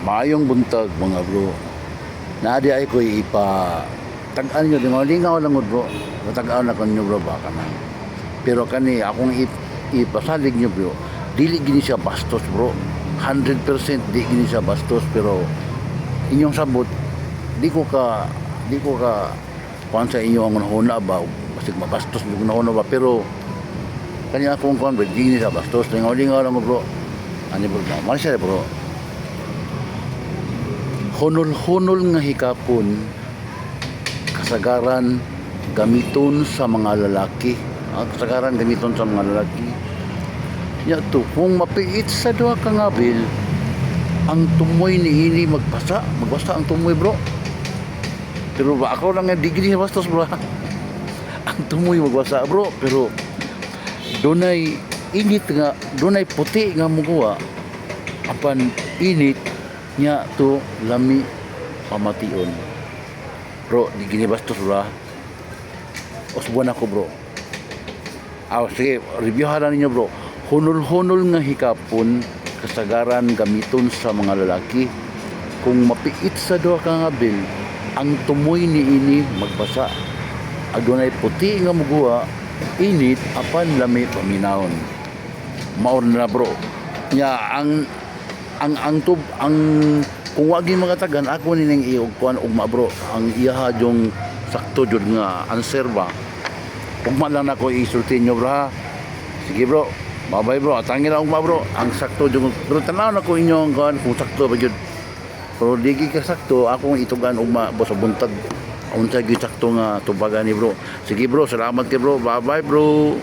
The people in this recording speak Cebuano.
Maayong buntag, mga bro. Naa diay ko ipa tag-an nyo, lingaw lang bro. Tag-an na kanyo, bro, baka na. Pero kani akong ipasalig nyo, bro. Dili gini siya bastos, bro. 100% di gini siya bastos, pero inyong sabot, di ko ka kuan sa inyo ang huna ba, basig mabastos yung huna ba, pero kani akong kuan, bro, di gini siya bastos. Lingaw lingaw lang bro. Ani, bro, man siya, bro. Hunol-hunol nga hikapon, kasagaran gamiton sa mga lalaki. Ah, kasagaran gamiton sa mga lalaki. Nya to, kung mapiit sa duha ka ngabil, ang tumoy niini magbasa, magbasa ang tumoy, bro. Pero ba ako lang nga di gini bastos, bro. Ang tumoy magbasa, bro, pero dunay init nga, dunay puti nga mukuha apan init, nya to lami pamation. Bro, di gini bastos, bro, ah. Usbuan ako, bro. Ah, sige, reviewhan na ninyo, bro. Hunol-hunol nga hikapon, kasagaran gamiton sa mga lalaki. Kung mapiit sa duha ka ngabil, ang tumoy niini magbasa. Adunay puti nga muguwa, init apan lami paminawon. Mao na, bro. Nya ang tub ang kung wagi mga tagan ako ni ning iog kuan ugma, bro. Ang iyaha yung sakto jud nga answer ba. Ugma lang nako isulti nyo, bro, ha. Sige, bro. Bye bye, bro. Atangin na ugma, bro. Ang sakto jud. Pero tanaw na ko inyo ang kuan kung sakto ba jud. Pero di gyud ka sakto akong itugan ugma bo sa buntag. Unsa gyud sakto nga tubagan ni bro. Sige, bro, salamat kay bro. Bye bye, bro.